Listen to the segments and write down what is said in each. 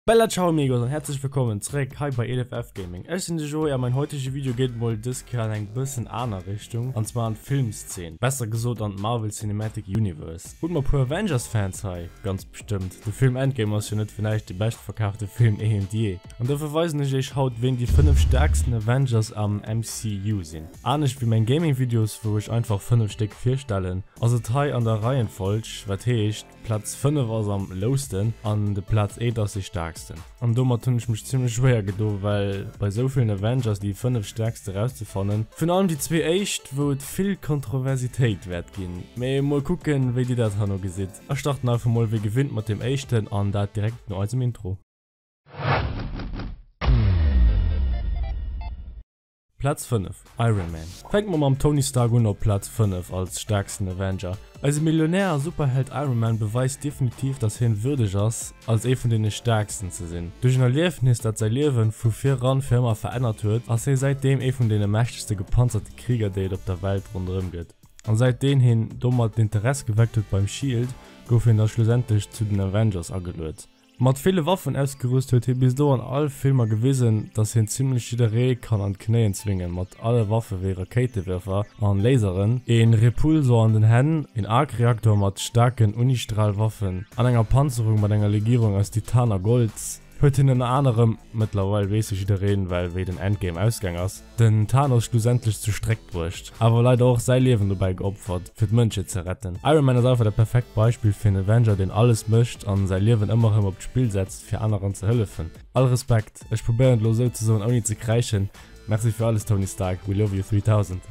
Bella ciao amigos an häerzlech wëllkommen zréck hei bei 11F Gaming. Ech sinn de Joé a mäin haitege Video geet mol dës Kéier an eng bëssen aner Richtung, an zwar an d'Filmszene, besser gesot an d'Marvel Cinematic Universe. Hunn mer puer Avengers Fans hei? Ganz bestëmmt, de Film Endgame ass jo net fir näischt de beschtverkaafte Film eh und je. An dofir weisen ech iech haut ween déi 5 staarksten Avengers am MCU sinn. Anescht wéi meng Gaming Videos wou ech einfach 5 Stéck virstellen, ass et hei an der Reihenfolg, wat heescht, D'Plaz 5 ass am lousten an de Plaz 1 ass déi staarksten. An domat hunn ech mech zimmlech schwéier gedo, well bei sou villen Avengers déi 5 stäerkst erauszefannen, virun allem déi zwee éischt, wou et vill Kontroversitéit wäert ginn. Mee mol kucken, wéi dir dat herno gesitt. A starten einfach mol wéi gewinnt mat deem éischten an dat direkt no eisem Intro. Plaz 5, Iron Man. Fänke mer mam Tony Stark un op Plaz 5 als staarksten Avenger. Eise Millionär a Superheld Iron Man beweist definitiv dass hien würdeg ass als ee vun deene staarksten ze sinn. Duerch en Erliefnis dat säi Liewen vu vir ran fir ëmmer verännert huet, ass hie säitdeem ee vun deene mächtegste gepanzerte Krieger déi et op der Welt ronderëm gëtt. An säitdeen hien domat d'Interess geweckt huet beim Shield, gouf hien da schlussendlech zu den Avengers ageluet. Mat ville Waffen ausgerüst huet hie bis elo an all Filmer gewisen, dass hien zimlech jidderee kann an d'Knéien zwingen, mat alle Waffe wéi Rakéitewërfer an Laseren, een Repulsor an den Hänn, een Arc-Reaktor mat staarken Unistralwaffen an enger Panzerung mat enger Legierung aus Titan a Gold, huet hien ënner anerem, mëttlerweil weess jo jiddereen well wéi den Endgame ausgaang ass, den Thanos schlussendlech zur Streck bruecht, awer leider och säi Liewen dobäi geopfert, fir d'Mënschheet ze retten. Iron Man ass einfach dat perfekt Beispill fir en Avenger, deen alles mécht an säi Liewen ëmmer erëm op d'Spill setzt, fir aneren ze hëllefen. All Respekt, ech probéieren et lo esou ze soen ouni ze kräischen, Merci fir alles Tony Stark, we love you 3000.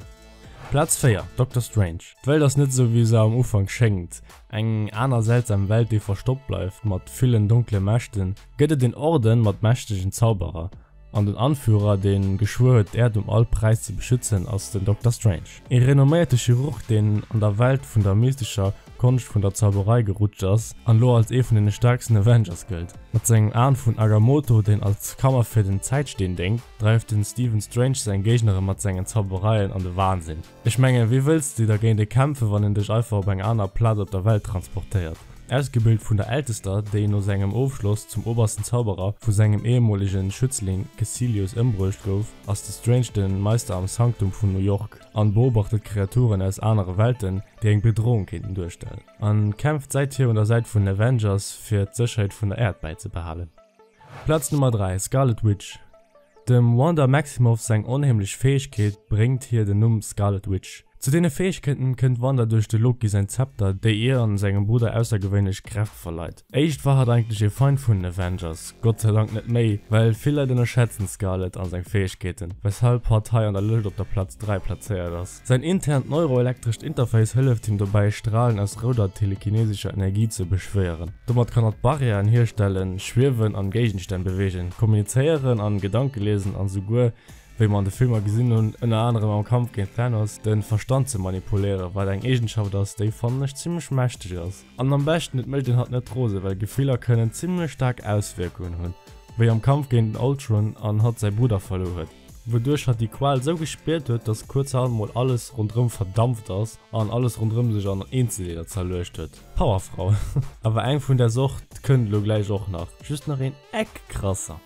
Plaz 4, Doctor Strange. D'Welt ass net esou wéi se am Ufank schéngt, eng aner seltsam Welt déi verstoppt bleift, mat villen donkle Mächten, gëtt et een Orden mat mächtegen Zauberer, An den Anführer, deen geschwuer huet d'Äerd um all Präis ze beschützen, ass den Dokter Strange. Ee renomméierte Chirurg, deen an der Welt vun der mystescher Konscht vun der Zauberei gerutscht ass an elo als ee vun den staarksten Avengers gëllt. Mat sengem Aen vun Agamotto, deen als Kammer fir den Zäitsteen déngt, dreift den Stephen Strange seng Géignere mat sengen Zaubereien an de Wahnsinn. Ech mengen, wéi wëlls de da géint e kämpfen, wann en dech einfach op eng aner Plaz op der Welt transportéiert? Ausgebilt vun der Ältester, déi no sengem Ofschloss zum obersten Zauberer vu sengem ehemolegen Schützling Kaecilius ëmbruecht gouf, ass de Strange den Meister am Sanctum vun New York an beobachtet Kreaturen aus anere Welten, déi eng Bedrohung kéinten duerstellen, an kämpft säithier un der Säit vun den Avengers fir d'Sécherheet vun der Äerd bäizebehalen. Plaz Nummer 3, Scarlet Witch. Dem Wanda Maximoff seng onheemlech Fäegkeet bréngt hir den Numm Scarlet Witch. Zu deene Fäegkeeten kënnt Wanda duerch de Loki säin Zepter, déi ihr an sengem Brudder aussergewéinlech Kräft verleit. Éischt war hatt eigentlech ee Feind vun den Avengers, Gott sei Dank net méi, well vill Leit ënnerschätzen d'Scarlet an seng Fäegkeeten, weshalb hatt hei an der Lëscht op der Plaz 3 plazéiert ass. Säin internt neuroelektrescht Interface hëlleft him dobäi, Stralen aus rouder telekinesescher Energie ze beschwéieren. Domat kann hatt Barrièren hierstellen, schwiewen an Géigenstänn beweegen, kommunizéieren an Gedanke liesen an souguer, wéi mer an de Filmer gesinn hunn, ënner anerem am Kampf géint Thanos, de Verstand ze manipuléieren, wat eng Eegenschaft ass, déi fannen ech zimmlech mächteg ass. An am beschten et mécht een hatt net rose, well Gefiller kënnen zimmlech staark Auswierkungen hunn, wéi am Kampf géint den Ultron an hatt säi Brudder verluer huet. Wouduerch hatt déi Qual sou gespiert huet, dass kuerzerhand mol alles ronderëm verdampft ass an alles ronderëm sech an Eenzeldeeler zerluecht huet. Powerfrau. Awer eng vun där Sort kënnt elo gläich och nach, just nach een Eck krasser.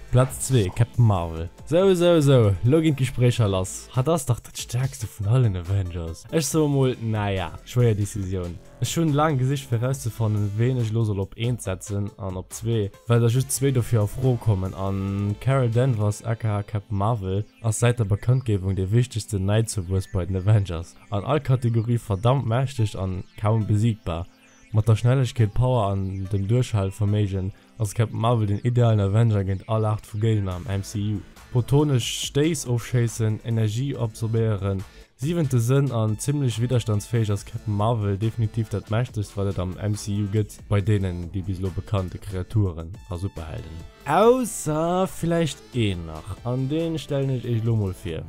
Platz 2, Captain Marvel. Sou sou sou, lo ginn d'Gespréicher lass. Hatt ass dach dat staarkste vun allen Avengers. Ech soe mol, naja, schwéier Decisioun. Ech hunn laang gesicht fir erauszefannen ween ech elo soll op eent setzen an op zwee, well der just zwee dofir a Fro kommen an d'Carol Danvers aka Captain Marvel ass säit der Bekanntgebung dee wichtegsten Neizouwuess bei den Avengers, an all Kategorie verdammt mächteg an kaum besiegbar. Mat der Schnellegkeet, Power an dem Duerchhalverméigen Ass Captain Marvel den idealen Avenger géint all Aart vu Géigner am MCU? Protonesch Stéiss ofschéissen, Energie absorbéieren, siwente Sënn an zimmlech widderstandsfäeg ass Captain Marvel definitiv dat mächtegst wat et am MCU gëtt bei deenen déi bis elo bekannte Kreaturen a Superhelden. Ausser villäicht een nach, an deen stellen ech iech elo mol vir.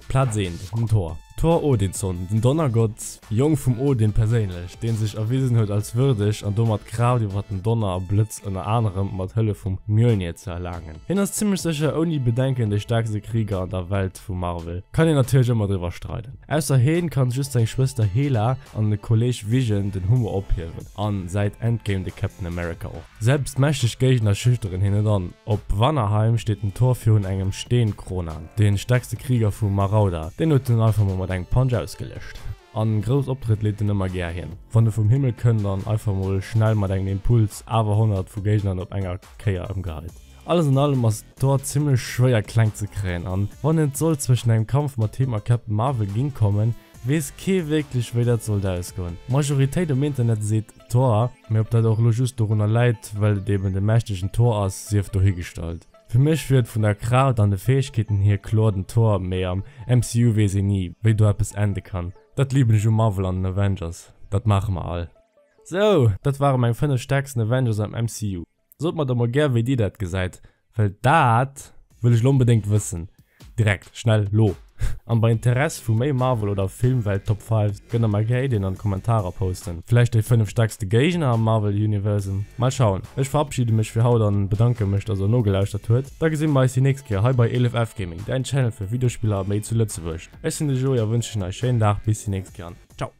Plaz 1, den Thor. Thor Odinson, den Donnergott, Jong vum Odin perséinlech, deen sech erwisen huet als würdeg an domat d'Kraaft iwwer den Donner a Blëtz ënner anerem mat Hëllef vum Mjölnir ze erlaangen. Hien ass zimmlech sécher ouni Bedenken de staarkste Krieger an der Welt vu Marvel, kann een natierlech ëmmer driwwer streiden. Ausser heen kann just seng Schwëster Hela an de Kolleg Vision den Hummer ophiewen, an säit Endgame de Captain America och. Selbst mächteg Géigner schüchteren hien net an op Vanaheim steet den Thor virun engem Steenkronan, de stäerkste Krieger vu Marauda. Deen huet en einfach mol mat engem Punch ausgelécht. An grouss Optrëtt leet en ëmmer gär hien, wann e vum Himmel kënnt an einfach mol schnell mat engem Impuls awer 100 vu Géignern op enger Kéier ëmgeheit. Alles an allem ass Thor zimmlech schwéier kleng ze kréien an wann et sollt zwëschen engem Kampf mat him a Captain Marvel ging kommen, weess kee wierklech wéi dat sollt ausgoen. D'Majoritéit um Internet seet Thor, mee ob dat och lo just dorunner läit well et eben de mächtegen Thor ass, sief dohigestallt. Fir mech wier et vun der Kraaft an de Fäegkeeten hier kloer den Thor, mee am MCU weess een ni wéi do eppes ende kann. Dat liben ech u Marvel an den Avengers, dat maache mer all. Sou, dat ware meng 5 stäerksten Avengers am MCU. Sot mer da mol gär wéi dir dat gesäit, well dat wëll ech lo onbedéngt wëssen. Direkt, schnell, lo! An bei Interess vu méi Marvel oder Filmwelt Top Fives kënnt der mer gär Iddien an d'Kommentarer posten. Vläicht déi 5 stäerkste Géigner am Marvel Universum? Mal schauen. Ech verabschiede mech fir haut an bedanke mech dass der nogelauschtert huet. Da gesi mer eis déi nächst Kéier hei bei 11F Gaming, däin Channel fir Videospiller a méi zu Lëtzebuerg. Ech sinn de Joé a wënschen eich schéinen Dag bis déi nächst Kéier an ciao!